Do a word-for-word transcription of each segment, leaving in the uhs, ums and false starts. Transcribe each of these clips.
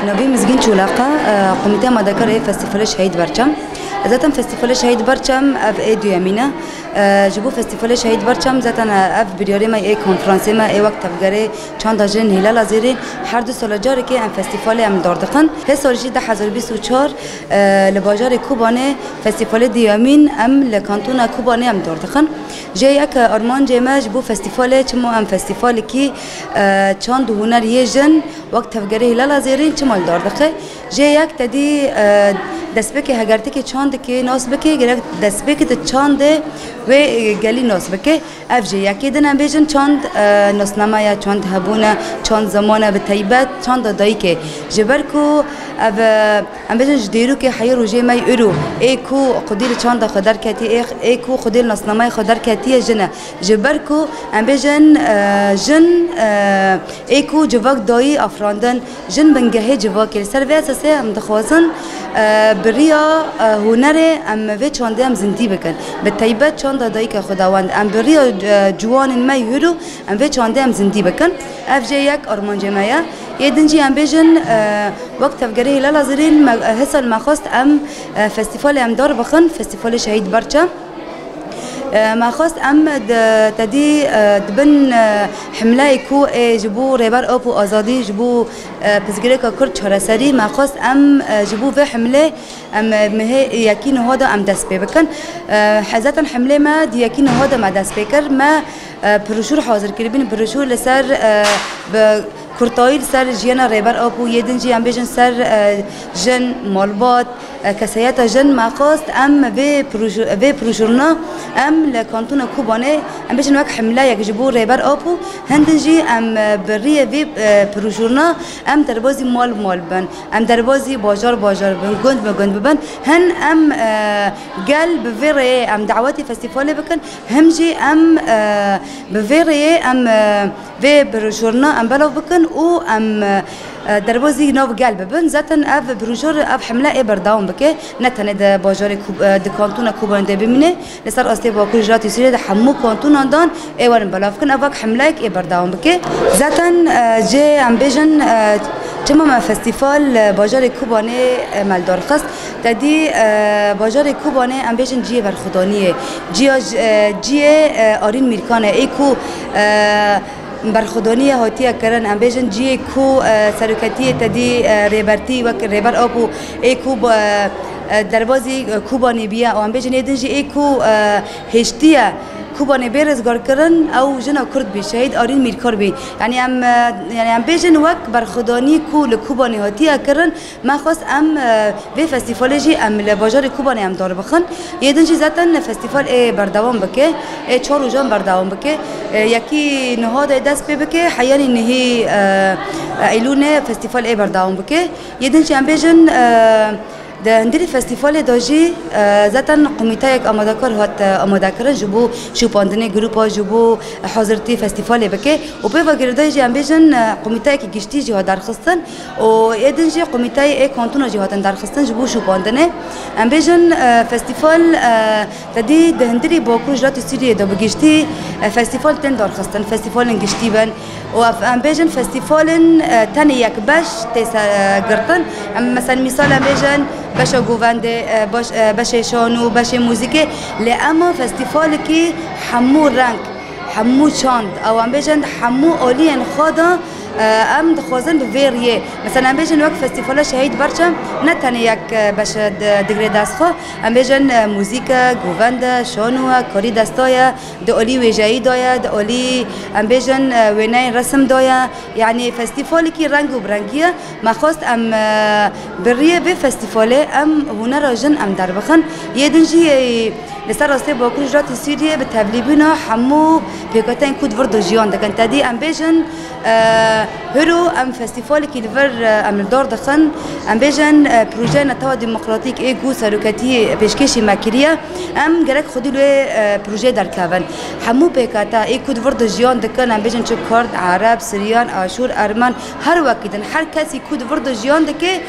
Navê Mizgîn Çolaqa, e, Komîteya Amadekar ê Festîvalê Şehîd Berçem. Zaten Festîvalê Şehîd Berçem ev ê duyemîn e. E, ji bo Festîvalê Şehîd Berçem zaten, e, ev biryarê me ê konferansê me ê wek tevgerê çanda jin Hîlala Zêrîn her du sala carekê em festîvalê em li dar dixin. Hê salî jî du hezar bîst û çar, e, li bajarê Kobanê festîvalê duyemîn em li kantona Kobanê em dar dixin. Jê yek armancê me ji bo festîvalê, çima em festîvalekî, e, çand û huner yê jin wek tevgerê Hîlala Zêrîn çima li dar dixe? Jê yek te dî, e, destpêkê heger ti kê çandekê nas bike, gerek destpêkê di çandê wê, e, gelî nas bike. Ev jê yekê din em bêjin çand, e, nasname ye, çand hebûn e, çand ziman e, bi teybet çanda dayikê. Ji ber ku ev, e, em bêjin ji dêrokê heyî rojê me yê îro, ê ku xwedî li çanda xwe derketî, ê, ê ku xwedî li nasnameya xwe derketiye jin e. Ji ber ku em bêjin, e, jin, e, ê ku civak dayî afirandin, jin bingehê civakê. Li ser vê esasê em dixwazin, e, bi riya, e, hunerê em vê çandê em zindî bikin. Bi teybet çanda dayika Xwedawend. Em bi riya, e, ciwanên me yê hûr û em vê çandê em zindî bikin. Ev jê yek armancê me ye. Yê din jî em bêjin, e, wek tevgerê Hîlala Zêrîn me, e, hê sal me xwest em, e, festîvalê em dar bixin, festîvalê Şehîd Berçem. E, me xwest em di, te dî, e, di bin, e, himleyê ku ê ji bo Rêber Apo azadî, ji bo, e, pirsgirêka Kurd çareserî, me xwest em, e, ji bo vê himlê em, e, mihê yekî niha de em dest pê bikin. E, he-, zaten himlê me di yekî niha de me dest pê kir. Me, e, broşûr hazir kiribîn, broşûr li ser, e, bi kurtayî li ser jiyana Rêber Apo, yê din jî em bêjin ser, e, jin, malbat, e, kesayeta jin. Me xwest em vê proje-, vê proşûrna em li kantona Kobanê em bêjin wek himleyek ji bo Rêber Apo, hindin jî em, e, bi riyê vê, e, proşûrna em derbazî mal bi mal bin, em derbazî bajar bajar bin, gund bi gund bibin. Hin em, e, gel bi vê rêyê em dawetê festîvalê bikin, him jî em, e, bi vê rêyê em, e, vê broşûrna em belav bikin û em, e, derbazî nav gel bibin. Zaten ev broşûr, ev himle ê berdewam bike. Ne tenê di bajarê Ku-, e, di kantona Kobanê de bimîne. Li ser astê Bakur Jilatê Sûriyê de hemû kantonan dan ê werin belav bikin. Ev wek himleyek ê berdewam bike. Zaten, e, jê em bêjin, e, çima me festîval, e, bajarê Kobanê, e, me li dar xist. Te dî, e, bajarê Kobanê em bêjin ciyê berxwedaniyê. Ciya j-, e, ciyê, e, Arîn Mîrkan e. Ê ku, e, berxwedaniye hatiye kirin. Em bêjin ciyê ku, e, seroketiyê te dî, e, rêbertî wek Rêber Apo ê ku, e, e, derbazî, e, Kobanê biye û em bêjin ê din jî ê ku, e, hêştiye Kobanê bê rizgarkirin ew jina Kurd bî, şehîd Arîn Mîrkan bî. Yanî em, e, yanî em bêjin wek berxwedanî ku li Kobanê hatiye kirin, me xwest em, e, vê festîvalê jî em li bajarê Kobanê em dar bixin. Yê din jî zaten festîval ê berdewam bike, ê çar rojan berdewam bike. E, yekî niha de dest pê bike, heyanî nehî, e, e, Eylûnê festîval ê berdewam bike. Yê din jî em bêjin, e, di hundirî festîvalê de jî, e, zaten komîteyek amadekar hat, e, amadekirin ji bo şopandinê grupa, ji bo hazirtî festîvalê bike. Û pê ve girêdayî jî em bêjin, e, komîteyekî giştî jî hat derxistin. Û ê din jî komîteyê ê kantona jî hatin derxistin ji bo şopandinê. Em bêjin, e, festîval, e, te dî di hundirî Bakur Jilatê Sûriyê de bi giştî, e, festîval tên derxistin, festîvalên giştî bin. Û ev, em bêjin festîvalên, e, tenê yek beş tê ser, e, girtin. Em, mesela mîsal em bêjin beşa govendê, e, baş, e, beşê şano, beşê muzîkê. Lê ema festîvalekî hemû reng, hemû çand, ew em bêjin hemû aliyên xwe de, e, em dixwazin bi vê riyê. Mesela em bêjin wek Festîvala Şehîd Berçem ne tenê yek, e, beş, e, di-, digre dest xwe. Em bêjin, e, muzîk e, govend e, şano e, karî desta ye, di alî wêjeyî de ye, di alî em bêjin, e, wêneyên resim de ye. Yanî festîvalekî reng û birengî ye. Me xwest em, e, bi riyê vê festîvalê em hunera jin em derbixin. Yê din jî, e, li ser rastê Bakur Jilatê Sûriyê bi tevlîbûna hemû pêkhateyên ku di vir de jiyan dikin. Te dî em bêjin, e, hiro em festîvalekî li vir, e, em li dar dixin. Em bêjin, e, projeyê Netewa Demokratîk ê ku seroketiyê pêşkêşî me kiriye. Em gerek xwedî li wê, e, projeyê derkevin. Hemû pêkhate ê ku di vir de jiyan dikin, em bêjin çi Kurd, Ereb, Siryan, Aşûr, Ermen, her wekî din, her kesî ku di vir de jiyan dike, e,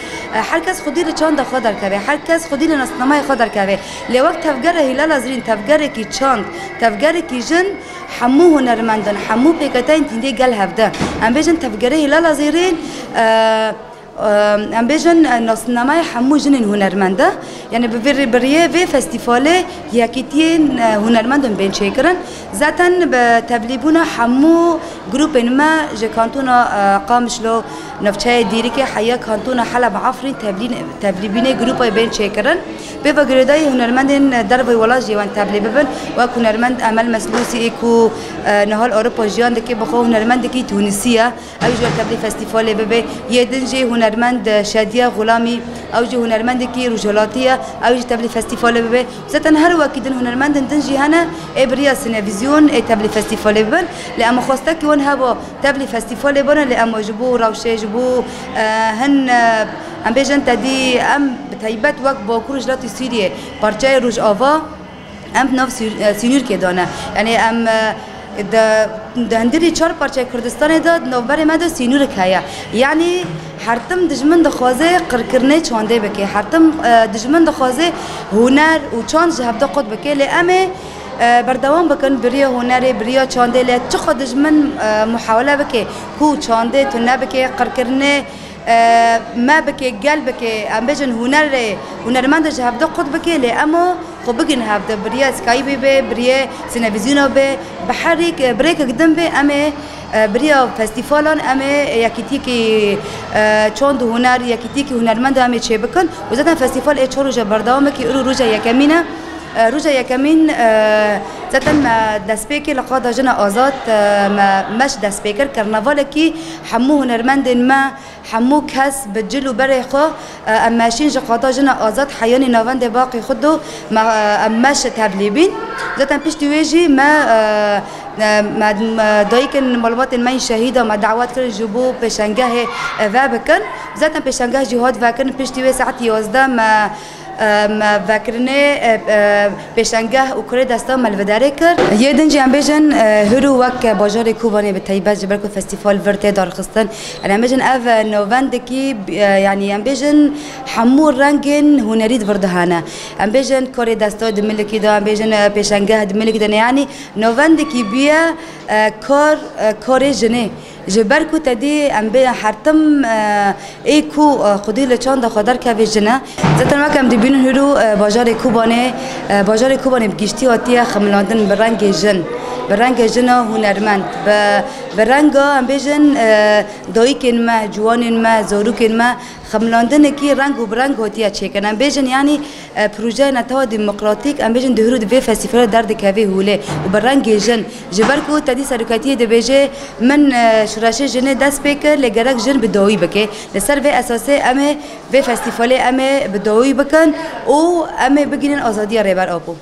her kes xwedî li çanda xwe derkeve, her kes xwedî li nasnameya xwe derkeve. Lê wek tevgera Hîlala Zêrîn, tevgerekî çand, tevgerekî jin, hemû hunermendin, hemû pêkhateyên tîndê gel hevdin. Em bêjin tevgerê Hîlala Zêrîn, e, Em bêjin, e, nasnameya hemû jinên hunermend e. Yani bi vê rê, bi rêyê vê festîvalê yekîtiyên, e, hunermendên bên çêkirin. Zaten bi tevlîbûna hemû grûpên me ji kantona, e, Qamişlo, navçeyê Dîrikê heya kantona Heleb, Efrîn tevlîn-, tevlîbînê grûpayê bên çêkirin. Pê ve girêdayî hunermendên derveyî welat jî wan tevlî bibin. Wek hunermend Emel Meslûsî ê ku, e, niha li Ewropa jiyan dike, bi xwe hunermendekî Tûnisî ye. Ew jî wek tevlî festîvalê bibe. Yê din jî hunermend, e, Şadiye Xulamî, ew jî hunermendekî rojhilatî ye, ew jî tevlî festîvalê bibe. Zaten her wekî din hunermendên din jî hene, ê bi riya sînevîzyon ê tevlî festîvalê bibin. Lê em xwestekî wan heba tevlî festîvalê bane, lê em ji bo rewşê, ji bo, e, hin, e, em bêjin tedî em bi taybet wek Bakur Rojhilatî Sûriyê, parçeyê Rojava, em di nav sî-, e, sînûrkê de ne. Yanî em, e, di, di hundirî çar parçeyê Kurdistanê de di navberê me de sînûrik heye. Yanî her tim dijmin dixwaze qirkirinê çandê bike. Her tim, e, dijmin dixwaze huner û çand ji hevde qut bike. Lê em ê, e, berdewam bikin bi riya hunerê, bi riya çandê. Lê çiqa dijmin, e, muhawele bike ku çandê tune bike, qirkirinê, e, me bike, gel bike, em bêjin hunerê, hunermendê ji hevde qut bike, lê em û xwe bigin hevde, bi riya Skypeê be, bi riya sînevîzyona be, bi her rêk, bi rêkek din be, em ê, e, bi riya festîvalan, em ê yekîtiyekî, e, çand û huner, yekîtiyekî hunermend em ê çêbikin. Û zaten festîval ê çar roje berdewam e, kî îro roja yekemîn e. E, roja yekemîn, e, zaten me destpêkê li qada jina azad, e, me meş destpêkir, karnavalekî hemû hunermendên me, hemû kes bi cil û berê xwe, e, em meşîn ji qada jina azad heyanî navendê baqê xwe do, me, e, em meş tevlî bîn. Zaten piştî wê jî me, e, e, me, me dayikên malbatên me yên şehîda me dawet kirin ji bo pêşengehê, e, vebikin. Zaten pêşengeh jî hat vekirin, piştî wê saet yazdeh me, e, me vekirinê, e, e, pêşengeh û kurê desta me li vê derê kir. Yê din jî em bêjin, e, Hûrû wek bajarê Kobanê bi taybet ji ber ku festîval vir tê darxistin. Em bêjin ev, e, navendekî, e, yanî em bêjin hemû rengên hunerî di vir de hene. Em bêjin karê desta di milikî de, em bêjin, e, pêşengeh di milikî de ne. Yanî navendekî bûye, e, kar, e, karê jinê. Ji ber ku te dî em bê her tim, e, ê ku, e, xwedî li çanda xwe derkeve jin e. Zaten wek em dibînin Hûrû, e, bajarê Kobanê, e, bajarê Kobanê bi giştî hatiye xemilandin bi rengê jin, bi rengê jina hunermend, bi, bi renga em bêjin, e, dayikên me, ciwanên me, zarokên me, xemilandinekî reng û bi reng hatiye çêkirin. Em bêjin, yanî, e, projeya netewa demokratîk, em bêjin, di Hûrû di vê festîvalê derdikeve holê û bi rengê jin. Ji ber ku te dî seroketiyê dibêje, min, e, şoreşê jinê dest pê kir, lê gerek jin bi dawî bike. Li ser vê esasê em ê vê festîvalê em ê bi dawî bikin û em ê bigihînin azadiya Rêber Apo.